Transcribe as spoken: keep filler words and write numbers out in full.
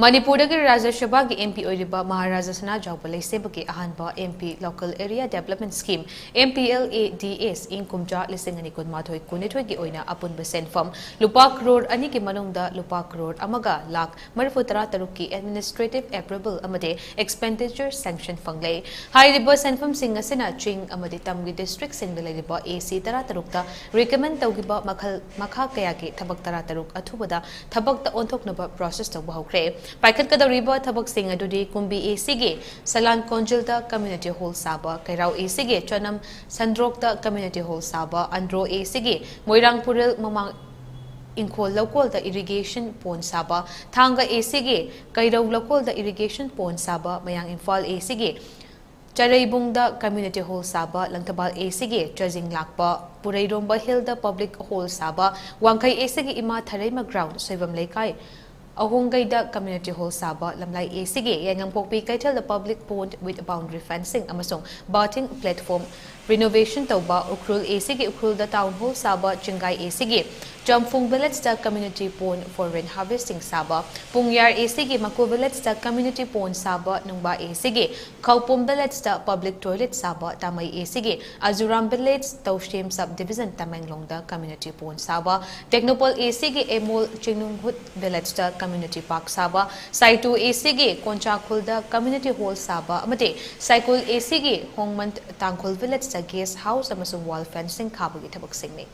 ꯃꯅꯤꯄꯨꯔꯗꯒꯤ ꯔꯥꯖ꯭ꯌ ꯁꯚꯥꯒꯤ M P ꯑꯣꯏꯔꯤꯕ ꯃꯍꯥꯔꯥꯖꯥ ꯁꯅꯥꯖꯥꯎꯕ ꯂꯩꯁꯦꯝꯕꯒꯤ ꯑꯍꯥꯟꯕ M P Local Area Development Scheme, M P L A D S, ꯏꯪ ꯀꯨꯝꯖꯥ ꯂꯤꯁꯤꯡ ꯑꯅꯤ ꯀꯨꯟꯃꯥꯊꯣꯏ ꯀꯨꯟꯅꯤꯊꯣꯏꯒꯤ ꯑꯣꯏꯅ ꯑꯄꯨꯟꯕ ꯁꯦꯟꯐꯝ ꯂꯨꯄꯥ ꯀ꯭ꯔꯣꯔ ꯑꯅꯤꯒꯤ ꯃꯅꯨꯡꯗ ꯂꯨꯄꯥ ꯀ꯭ꯔꯣꯔ ꯑꯃꯒ ꯂꯥꯈ ꯃꯔꯤꯐꯨ ꯇꯔꯥ ꯇꯔꯨꯛꯀꯤ administrative approval ꯑꯃꯗꯤ expenditure sanction ꯐꯪꯂꯦ꯫ ꯍꯥꯏꯔꯤꯕ ꯁꯦꯟꯐꯝꯁꯤꯡ ꯑꯁꯤꯅ ꯆꯤꯡ ꯑꯃꯗꯤ ꯇꯝꯒꯤ districtꯁꯤꯡꯗ ꯂꯩꯔꯤꯕ A C ꯇꯔꯥ ꯇꯔꯨꯛꯇ recommend ꯇꯧꯈꯤꯕ ꯃꯈꯜ ꯃꯈꯥ ꯀꯌꯥꯒꯤ ꯊꯕꯛ ꯇꯔꯥ ꯇꯔꯨꯛ ꯑꯊꯨꯕꯗ ꯊꯕꯛꯇ ꯑꯣꯟꯊꯣꯛꯅꯕ process ꯇꯧꯕ ꯍꯧꯈ꯭ꯔꯦ꯫ ꯄꯥꯏꯈꯠꯀꯗꯧꯔꯤꯕ ꯊꯕꯛꯁꯤꯡ ꯑꯗꯨꯗꯤ ꯀꯨꯝꯕꯤ A Cꯒꯤ ꯁꯂꯥꯟ ꯀꯣꯟꯖꯤꯜꯗ community hall ꯁꯥꯕ, ꯀꯩꯔꯥꯎ A Cꯒꯤ ꯆꯅꯝ ꯁꯟꯗ꯭ꯔꯣꯛꯇ community hall ꯁꯥꯕ, ꯑꯟꯗ꯭ꯔꯣ A Cꯒꯤ ꯃꯣꯏꯔꯥꯡ ꯄꯨꯔꯦꯜ ꯃꯃꯥꯡ ꯏꯪꯈꯣꯜ ꯂꯧꯀꯣꯜꯗ irrigation pond ꯁꯥꯕ, ꯊꯥꯡꯒ A Cꯒꯤ ꯀꯩꯔꯧ ꯂꯧꯀꯣꯜꯗ irrigation pond ꯁꯥꯕ, ꯃꯌꯥꯡ ꯏꯝꯐꯥꯜ A Cꯒꯤ ꯆꯔꯩꯕꯨꯡꯗ community hall ꯁꯥꯕ, ꯂꯪꯊꯕꯥꯜ A Cꯒꯤ ꯆꯥꯖꯤꯡ ꯂꯥꯛꯄ, ꯄꯨꯔꯩꯔꯣꯝꯕ Hillꯗ public hall ꯁꯥꯕ, ꯋꯥꯡꯈꯩ A Cꯒꯤ ꯏꯃꯥ ꯊꯔꯩꯃ ground, ꯁꯣꯏꯕꯝ ꯂꯩꯀꯥꯏ ꯑꯍꯣꯡꯒꯩꯗ community hall ꯁꯥꯕ, ꯂꯝꯂꯥꯏ A Cꯒꯤ ꯌꯥꯏꯉꯪꯄꯣꯛꯄꯤ ꯀꯩꯊꯦꯜꯗ public pond with boundary fencing ꯑꯃꯁꯨꯡ bathing platform renovation ꯇꯧꯕ, ꯎꯈ꯭ꯔꯨꯜ A Cꯒꯤ ꯎꯈ꯭ꯔꯨꯜꯗ town hall ꯁꯥꯕ, ꯆꯤꯡꯒꯥꯏ A Cꯒꯤ ꯆꯝꯐꯨꯡ villageꯇ community pond for rain harvesting ꯁꯥꯕ, ꯄꯨꯡꯌꯥꯔ A Cꯒꯤ ꯃꯀꯨ villageꯇ community pond ꯁꯥꯕ, ꯅꯨꯡꯕꯥ A Cꯒꯤ ꯈꯧꯄꯨꯝ villageꯇ public toilet ꯁꯥꯕ, ꯇꯥꯃꯩ A Cꯒꯤ ꯑꯖꯨꯔꯥꯝ village, ꯇꯧꯁꯦꯝ subdivision ꯇꯃꯦꯡꯂꯣꯡꯗ community pond ꯁꯥꯕ, ꯇꯦꯡꯅꯧꯄꯜ A Cꯒꯤ ꯑꯦꯃꯣꯜ ꯆꯤꯡꯅꯨꯡꯍꯨꯠ villageꯇ community park ꯁꯥꯕ, ꯁꯥꯏꯇꯨ A Cꯒꯤ ꯀꯣꯟꯆꯥꯈꯨꯜꯗ community hall ꯁꯥꯕ ꯑꯃꯗꯤ ꯁꯥꯏꯀꯨꯜ A Cꯒꯤ ꯍꯣꯡꯃꯟ ꯇꯥꯡꯈꯨꯜ villageꯇ guest house ꯑꯃꯁꯨꯡ wall fencing ꯈꯥꯕꯒꯤ ꯊꯕꯛꯁꯤꯡꯅꯤ꯫